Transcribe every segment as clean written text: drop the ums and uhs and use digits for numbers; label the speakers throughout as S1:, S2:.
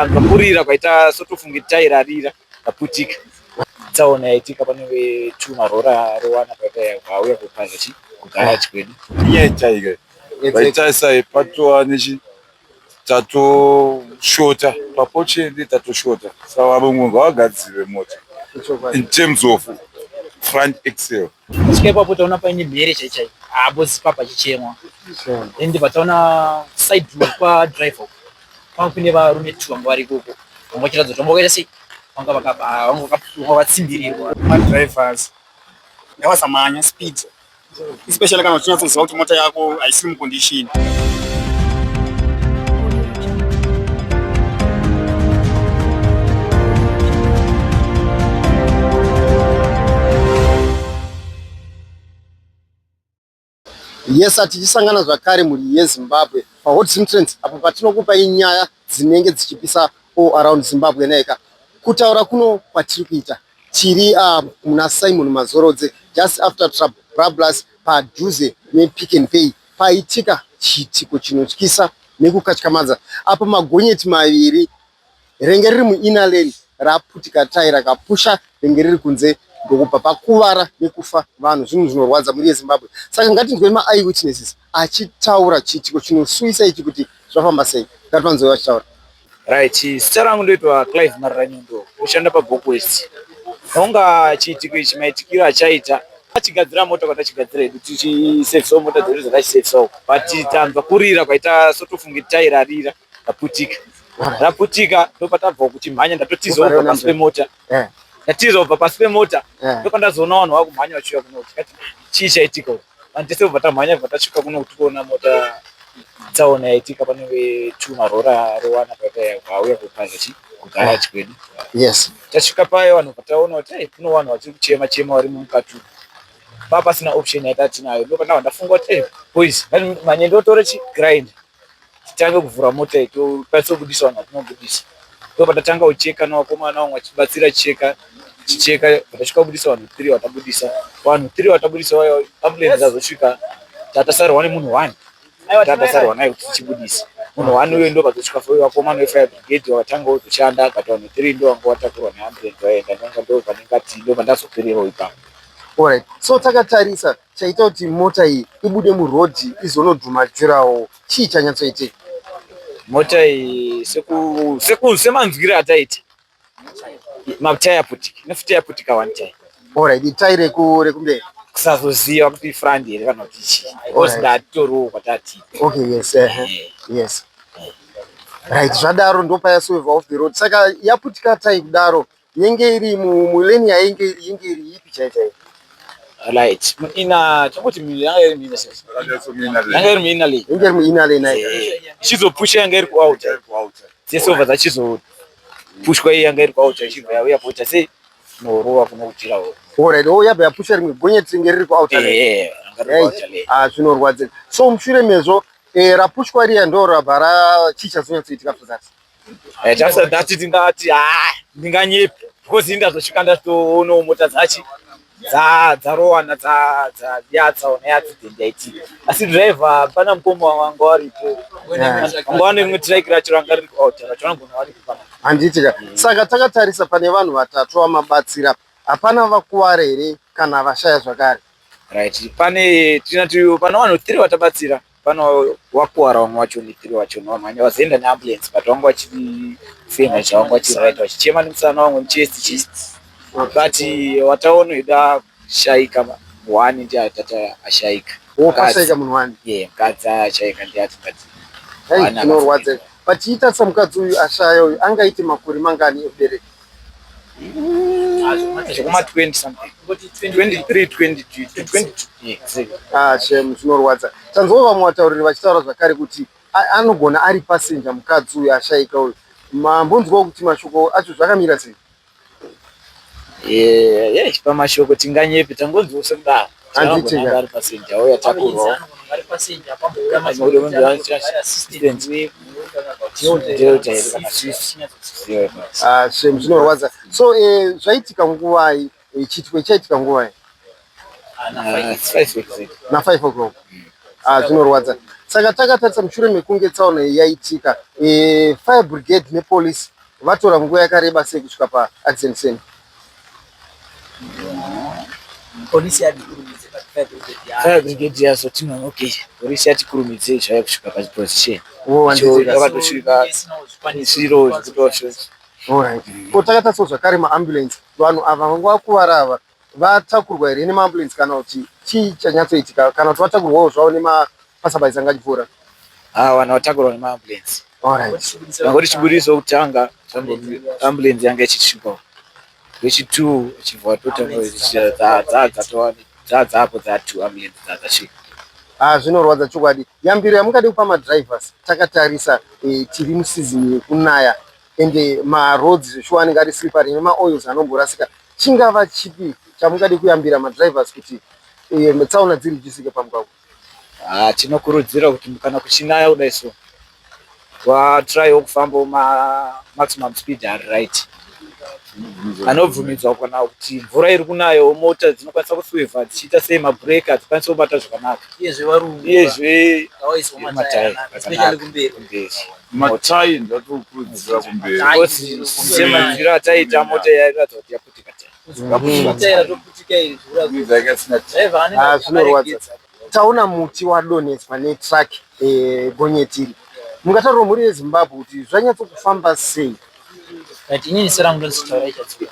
S1: Tanzwa kurira kwaita sotofunge tai rarira raputika. Tsaona yaitika pane tuma rora rowana paita auya kupaza chi kugarage kwedu.
S2: Inyaya yetaika vaitarisa patova nechi tatoshota papochende tatoshota saka vamwe ngavagadzire mota in terms of front axle.
S3: Kusvika ipapo taona paine mhere chai chai habozi papa chichemwa then ndibva taona side door kwadriver kwanga kune varume two vanga vari ikoko vanga vachiratidza kuti vanga vakaita sei vanga vakatsimbirirwa.
S4: Madrivers ngavasamhanya speed especially kana uchinyatsoziva kuti mota yako haisiri mucondition.
S5: Yes, tichisangana zvakare mhuri yeZimbabwe paHot Zim Trends apo patinokupai nyaya dzinenge dzichipisa all around Zimbabwe naika. Kutaura kuno kwatiri kuita tiri muna Simon Mazorodze just after Trabablas padhuze nePick and Pay paitika chiitiko chinotyisa nekukatyamadza apo magonyeti maviri renge riri muinner lane raputika tai rakapusha renge riri kunze ndokubva pakuvara nekufa vanhu. Zvinhu zvinorwadza mhuri yeZimbabwe. Saka ngatinzwe maeye witnesses achitaura chiitiko chinosuwisa ichi kuti zvafamba sei. Ngativanzwei vachitaura.
S1: Right, zita rangu ndoitwa Clive Mararanyundo, ndoshanda paBok West. Nonga chiitiko ichi maitikiro achaita achigadzira mota kwatachigadzira hedu tichisevisawo mota dzedu dzatachisevisawo but tanzwa kurira kwaita sotofunge tai rarira raputika raputika ndopatabva kuchimhanya ndatotiza kubva pasi pemota ndatiza kubva pasi pemota ndopandazoona vanhu vakumhanya vachiuya kuno tikati chii chaitika uku vanhu tese kubva tamhanya kubva tasvika kuno kuti kuona mota tsaona yaitika pane tuma rora rowana paita auya kupaza chi kugarage kwedu.
S5: Yes.
S1: Tasvika paye vanhu pataona kuti hey, kuno vanhu vachiri kuchema chema vari mukati umu. Pa pasina option yatinayo ndopandabva ndafunga kuti hey, boys manye ndotore chi grind titange kuvhura mota iyi tokwanisa kubudisa vanhu vatinobudisa. Ndopatatanga kucheka nevakomana vamwe vachibatsira cheka chicheka tasvika kubudisa vanhu 3 vatabudisa vanhu 3 vatabudisa vayo ambulance yazosvika tatasarwa nemunhu one tatasarwa naye kuti tichibudisa munhu one uyo ndo pazosvika vakomana vefire brigade vakatanga kuzoshanda but vanhu 3 ndo vanga vatakurwa neambulance vaenda ndanga ndo pandingati ndo pandazopererawo ipapo.
S5: Alright. So takatarisa chaita kuti mota iyi ibude muroad izonodhuma jurawo chii chanyatsoitika?
S1: Mota iyi semanzwiro ataita mataya aputika nefuti yaputika one time.
S5: Alright, itai rekumberi.
S1: Kusazoziva kuti front here kana kuti chii. Because ndatoriwo kwatati.
S5: Okay, yes. Yes. Right, zvadaro ndopayaswerva off the road. Saka yaputika tai kudaro yenge iri mulane yainge iri yenge iri ipi chai chai?
S1: Right. Ina chongoti yanga iri muina yanga iri muina lane.
S5: Yenge iri muina lane ayi.
S1: Ichizopusha yanga iri kuouter. Dzese obva dzachizopushwa iyi yanga iri kuouter ichibva yauya poita sei norova kunokuchirawo.
S5: Alright, oh yabva yapusha rimwe gonyeti ringe riri kuouter lane.
S1: Right.
S5: Ah, zvinorwadza. So mushure mezvo rapushwa riya ndo rabva ra chii chazonyatsoitika after that?
S1: After that tingati ah ndinganyepe because ini ndazosvika ndatoonawo mota dzachi dzarowana yatsaona yaaccident yaitika asi driver pana mukoma wanga waripo wanga wane rimwe truck racho ranga riri kuouter racho vanogona varipo pana
S5: Handitika. Saka takatarisa pane vanhu vatatu vamabatsira hapana vakuvara here kana vashaya zvakare?
S1: Right, pane tinati pane vanhu 3 vatabatsira pano wakuwara vamwe vacho ni 3 vacho vamhanya vazoenda neambulance but vanga vachiri fema zvavanga vachiri right vachichema nemusana vamwe muchest chest but wataona ida shaika one ndiye atata ashaika.
S5: Wopashaika munhu one.
S1: Yeah, mukadzi ashaika ndiye atingati.
S5: Hey, zvinorwadza. But chiitarisa mukadzi uyu ashaya uyu angaite makore mangani ekubereka?
S1: Zvekuma 20 something. 23, 22, 22. Yeah,
S5: ah, shem zvinorwadza. Tanzwa vamwe vatauriri vachitaura zvakare kuti anogona ari passenger mukadzi uyu ashaika uyu. Mambonzwawo kuti mashoko acho zvakamira sei?
S1: Yeah, pamashoko tinganyepe tangonzwawo sekudaro.
S5: Handiti
S1: ka. Ari passenger uya takurwawo.
S5: Ah, shem zvinorwadza. So zvaitika nguvai? Chiitiko chaitika nguvai?
S1: 5
S5: Na 5 o'clock. Ah, zvinorwadza. Saka takatarisa mushure mekunge tsaona iyi yaitika, fire brigade nepolice vatora nguva yakareba sei kusvika paaccident scene?
S3: Polisi yatikurumidze but fire brigade ya
S1: Fire brigade yazoti no, okay, polisi yatikurumidzei zvaya kusvika paposition.
S5: Oh, handiti.
S1: Yakatosvika
S3: zvikwanisiro
S1: zvisiro zvekutosvika.
S5: Alright. Ko takatarisawo zvakare maambulance, vanhu ava vanga vakuvara ava vatakurwa here nemaambulance kana kuti chii chanyatsoitika kana kuti vatakurwawo zvavo nemapasabaisi anga achipfuura?
S1: Ah, vanhu vatakurwa nemaambulance.
S5: Alright.
S1: Vangoti chiburiso kutanga ambulance yanga ichisvikawo. Wechi2 chibva watotanga dzadzapo dza2 ambulance dzadzasvika.
S5: Ah, zvinorwadza chokwadi. Yambiro yamungade kupa madrivers takatarisa tiri museason yekunaya ende maroads zveshuwa anenge ari slippery nemaoils anomborasika. Chingava chipi chamungade kuyambira madrivers kuti tsaona dzirudisike pamugwagwa?
S1: Ah, tinokurudzira kuti kana kuchinaya kudai so vatraiwo kufambawo maximum speed ari right anobvumidzwa kana kuti mvura iri kunayo mota dzinokwanisa kuswevha dzichiita sei mabhureki hadzikwanisi kubata zvakanaka.
S3: Uyezve varungu
S1: Uyezve
S3: ngawaiswa
S1: matayi
S3: matayi especially kumberi.
S1: kumberi.
S2: Matayi ndatokurudzira kumberi.
S1: Because semanzwiro ataita mota yairatidza kuti yaputika tayi.
S3: Tayi ratoputika iri zvura. Driver anenge
S5: Ah, zvinorwadza.
S3: akaregedza.
S5: Taona muti wadonhedzwa netruck gonyeti iri. Mungataurira mhuri yeZimbabwe kuti zvanyatsokufamba sei?
S3: Right, inini serangu ndonzitaura ichadziwa.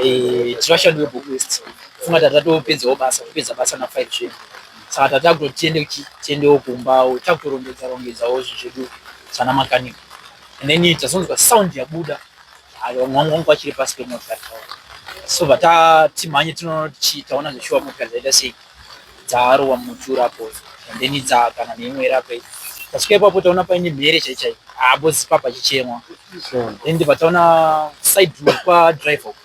S3: Tiri vashandi veBook West. Funga tatatopedzawo basa, kupedza basa na5 zvedu. Saka tatakutoti tiende tiendewo kumba, takutorongedza rongedzawo zvinhu zvedu sana makanika. And then tazonzwa sound yabuda. Hayi, vamwe vangu vangu vachiri pasi pemotikari. So vatimhanye tinoona kuti taona zveshuwa motikari dzaita sei dzarova muti urapo and then dzakana neimwe irapo. Tasvika ipapo taona paine mhere chai chai. Ah, boss papa chichemwa. Then ndibva taona side kwadriver uko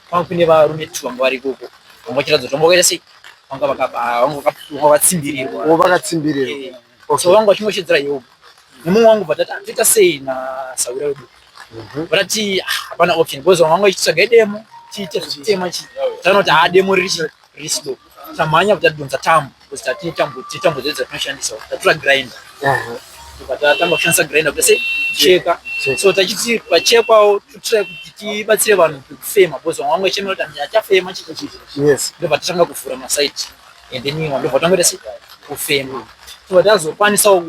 S3: kwanga kune varume two vanga vari ikoko vanga vachiratidza kuti vanga vakaita sei vanga vakatsimbirirwa.
S5: Oh, vakatsimbirirwa.
S3: So vanga vachingoshedzera iwo nemumwe wangu bva tati toita sei nasawira wedu vatati hapana option because vamwe vanga vachitsvaga demo tiite zvekutema chi taona kuti haa demo riri chi riri slow tamhanya kuti tadhonza tambo because tatine tambo tine tambo dzedu dzatinoshandisa tatora grinder tobva tatanga kushandisa grinder kuti sei cheka so tachiti pachekwawo totry kuti tibatsire vanhu pekufema because vamwe vanga vachemera kuti achafema chichi chichi
S5: Yes.
S3: ndobva tatanga kuvhura masaiti and then ndobva tangoita sei kufema tobva tazokwanisawo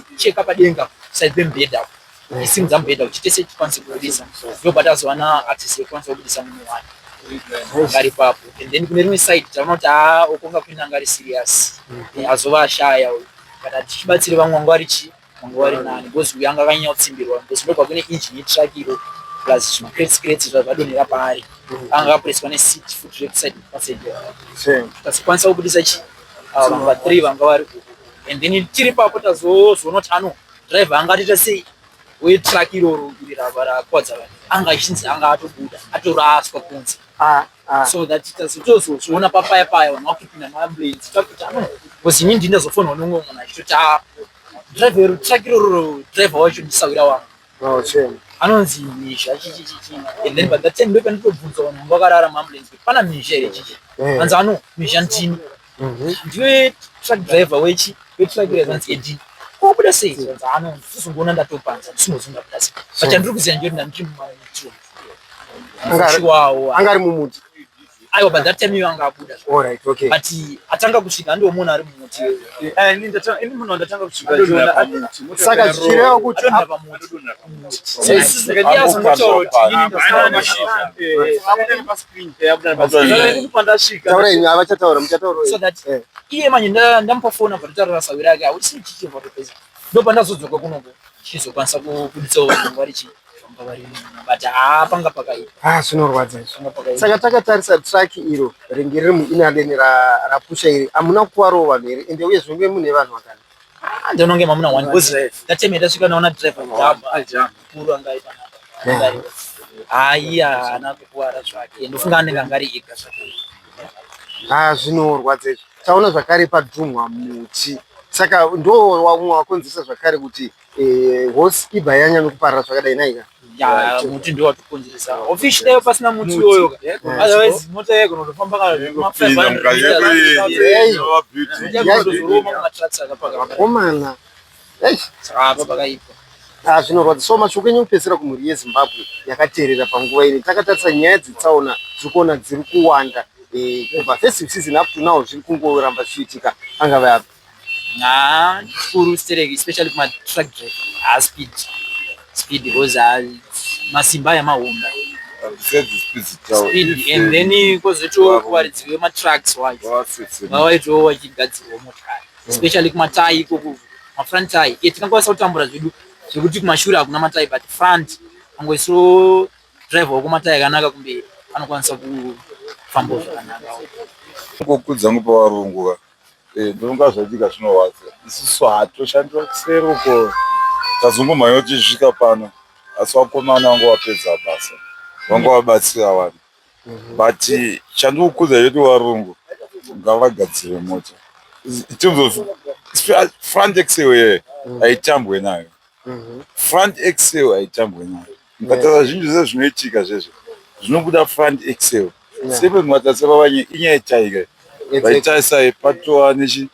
S3: kucheka padenga side pemubhedha apo isimudza mubhedha kuti tese tikwanise kubudisa ndobva tazowana access yekukwanisa kubudisa munhu wani anga ari ipapo and then kune rimwe side taona kuti haa uko kune anga ari serious azova ashaya uyu but tichibatsire vamwe vanga vari chi vanga vari nani because uyu anga akanyanya kutsimbirwa because ndobva kune engine yetruck iro plus zvimacrates crates zvazvadonhera paari anga akapreswa neseat futi rekuside passenger tasokwanisa kubudisa chi vanhu va3 vanga vari uku and then tiri papo tazozoona kuti ano driver anga atoita sei wetruck iroro iri rakwadza vanhu anga achinzi anga atobuda atoraswa kunze so that tazotozozviona papaya paya vanhu vakupinda maambulance takuti ano because inini ndini ndazofonwa neumwe munhu achitoti a driver truck iroro driver wacho ndisawira wangu
S5: Oh, shame.
S3: Anonzi mhizha chichichichi and then by that time ndopanditobvunza vanhu vanga vakarara muambulance kuti pana mhizha here chichi hanzi ano mhizha ndini ndiwe truck driver wechi wetruck iri hanzi endini kobuda sei hanzi ano ndisizongoona ndatopanza ndisingozivi ndabuda sei but chandiri kuziva ndechekuti ndandiri mumamuti
S5: Chiwawo anga ari mumuti.
S3: Aiwa, by that time iye anga abuda.
S5: All right, okay.
S3: But atanga kusvika andomuona ari mumuti.
S1: Ini munhu wandatanga kusvika achiona
S5: Saka zvichireva kuti
S3: Adonha pamuti. Saka ndiye azongotaura kuti inini ndasara
S1: pandasvika
S5: taura imi havachataura muchataura.
S3: So that iye manje ndamupa phone abva totaura sawira yake hausi chichibva topedza. Ndopandazodzoka kunoko chizokwanisa kubuditsawo vanhu vari chii vanga vari but haa panga pakaipa.
S5: Ah, zvinorwadza izvi.
S3: Panga pakaipa.
S5: Saka takatarisa truck iro ringe riri muinaleni rapusha iri hamuna kukuvarawo vanhu here ende uyezve munge mune vanhu vakani?
S3: Ah, ndinonge mamuna one because that time yandasvika ndaona driver jamba mukuru anga ari panapa. Anga ari. Hayi haana kukuvara zvake. Ndofunga anenge anga ari ega zvake.
S5: Ah, zvinorwadza izvi. Taona zvakare padhumwa muti saka ndo wamwe wakonzeresa zvakare kuti horse ibva yanyanya kuparara zvakadai naika.
S3: Ya, muti ndo watokonzeresa. Officially dai pasina muti iwoyo, otherwise mota yaigona kutofamba kana ma 500 meters. Yaigona kutozoroma mumatrucks akapaka.
S5: Vakomana. Eish.
S3: Saka apa pakaipa.
S5: Ah, zvinorwadza. So mashoko enyu ekupedzisira kumhuri yeZimbabwe yakateerera panguva ino. Takatarisa nyaya dzetsaona tiri kuona dziri kuwanda kubva festive season up to now zviri kungoramba zvichiitika. Angave api?
S3: Haa, chikuru stereki, especially kuma truck driver. Haa, speed. Speed because haa, masimba aya mahombe. Speed and then kwozoitawo kuvaridzi vematrucks wacho. Ngavaitewo vachigadzirwa motikari. Especially kumatai ikoko, mafront tie. Tingakwanisa kutambura zvedu zvekuti kumashure hakuna matai, but front angoisiwo driver wako matai akanaka kumberi, anokwanisa kufambawo zvakanaka.
S2: Ngokudza ngo pavarungu ka. Ndonga zvaitika zvinorwadza. Isusu hatoshandira kuseri uko. Tazongomhanya tichisvika pano. Asi vakomana vanga vapedza basa. Vanga vabatsira vanhu. But chandikukudza chete, varungu ngavagadzire mota. In terms of front axle ye haitambwe nayo. Front axle haitambwe nayo. Mukatarisa zvinhu zvese zvinoitika zvezvo zvinobuda front axle. Sepe mukatarisa pavanye inyaya yetaika. Vaitarisa patova nechi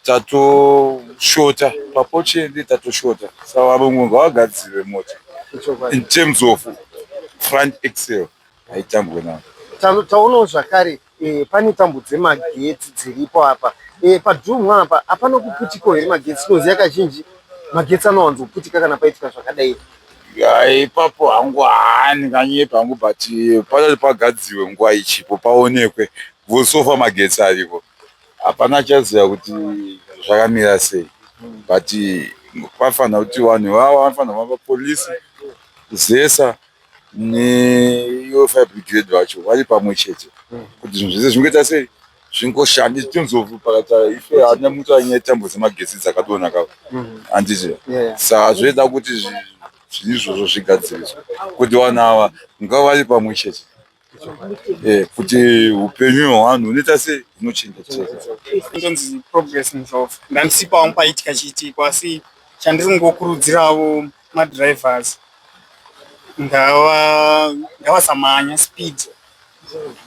S2: tatoshota papochende tatoshota. Saka varungu ngavagadzire mota. In terms of front axle haitambwe nayo.
S5: Taonawo zvakare pane tambo dzemagetsi dziripo apa. Padhumwa apa hapana kuputikawo here magetsi? Tinoziva kazhinji magetsi anowanzoputika kana paitika zvakadai.
S2: Ipapo hangu handinganyepa hangu, but panoti pagadzirwe nguva ichipo paonekwe. So far magetsi aripo. Hapana achaziva kuti zvakamira sei, but pafanira kuti vanhu ivava vanofanira kufamba, polisi, ZESA neiyo fire brigade vacho vari pamwe chete, kuti zvinhu zvese zvingoita sei, zvingoshanda. In terms of pakata ife hatina muta nyaya tambo dzemagetsi dzakadonha ka, handiti? Saka zvoita kuti zvinhu izvozvo zvigadziriswe, kuti vanhu ava ngava vari pamwe chete, kuti upenyu hwevanhu hunoita sei, hunochengeteka.
S4: Ndonzi Progress Ndlovu. Ndandisipo hangu paitika chiitiko, asi chandiri kungokurudzirawo madrivers, ngavasamhanya speed,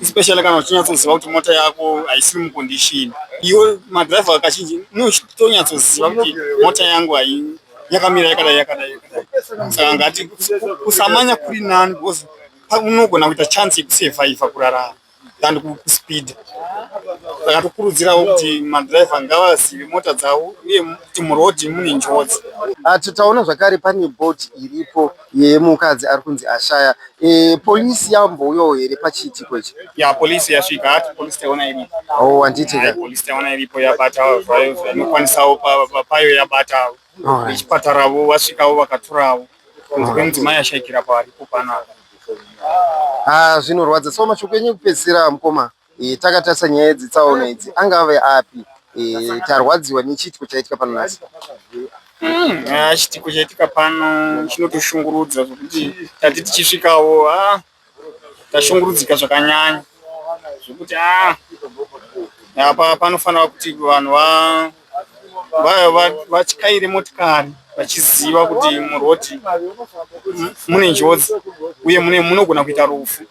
S4: especially kana uchinyatsoziva kuti mota yako haisiri mucondition. Iwe madriver kazhinji unotonyatsoziva kuti mota yangu hai yakamira yakadai, yakadai, yakadai. Saka ngati kusamanya kuri nani, because unogona kuita chance yekusurvivha, kurarama, than kuspeed. Saka tokurudzirawo kuti madhiraivha ngavazive mota dzavo uye kuti murodhi mune njodzi.
S5: Taona zvakare pane bhodhi iripo yemukadzi ari kunzi ashaya. Polisi yambouyawo here pachiitiko ichi?
S4: Ya, polisi yasvika. Hati polisi taona iripo.
S5: Oh, handiti ka?
S4: Polisi taona iripo, yabata zvayo zvainokwanisawo payo yabatawo. Vechipatara vasvikawo, vakaturawo kunze kwemudzimai ashaikira paripo panapa.
S5: Ah, zvinorwadza. So mashoko enyu ekupedzisira, mukoma, takatarisa nyaya dzetsaona idzi, angave api? Tarwadziwa nechiitiko chaitika pano nhasi.
S4: Ah, chiitiko chaitika pano chinotoshungurudza zvokuti tati tichisvikawo, ah, tashungurudzika zvakanyanya zvokuti, ah, apa panofanira kuti vanhu vatyaire motikari vachiziva kuti murodhi mune njodzi uye munogona kuita rufu.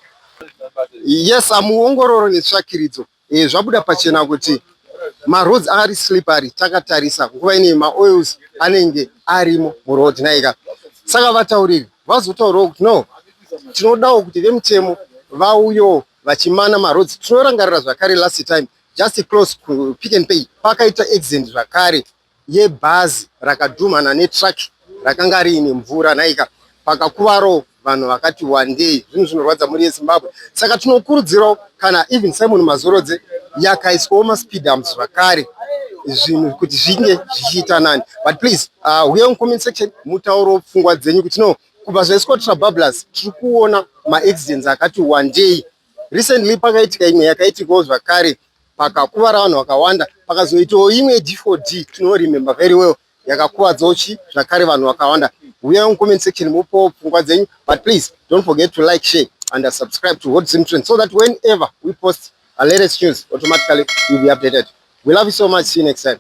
S5: Yes, muongororo netsvakiridzo zvabuda pachena kuti maroads ari slippery. Takatarisa nguva ine maoils anenge arimo muroad naika. Saka vatauriri vazotaurawo kuti no, tinodawo kuti vemutemo vauyewo vachimana maroads. Tinorangarira zvakare last time, just close kuPick and Pay, pakaita accident zvakare yebhazi rakadhumana netruck rakanga riine mvura naika, pakakuvarawo vanhu vakati wandei. Zvinhu zvinorwadza mhuri yeZimbabwe. Saka tinokurudzirawo kana even Simon Mazorodze yakaiswawo maspeed humps zvakare, zvinhu kuti zvinge zvichiita nani. But please, huyai mucomment section mutaurewo pfungwa dzenyu kuti no, kubva zvaiswa trabablas tiri kuona maaccidents akati wandei. Recently pakaitika imwe yakaitikawo zvakare, pakakuvara vanhu vakawanda. Pakazoitawo imwe D4D, tinoremember very well, yakakuvadzawo chi zvakare vanhu vakawanda. Huyai mucomment section mupowo pfungwa dzenyu, but please don't forget to like, share and subscribe to Hot Zim Trend so that whenever we post a latest news, automatically you'll be updated. We love you so much. See you next time.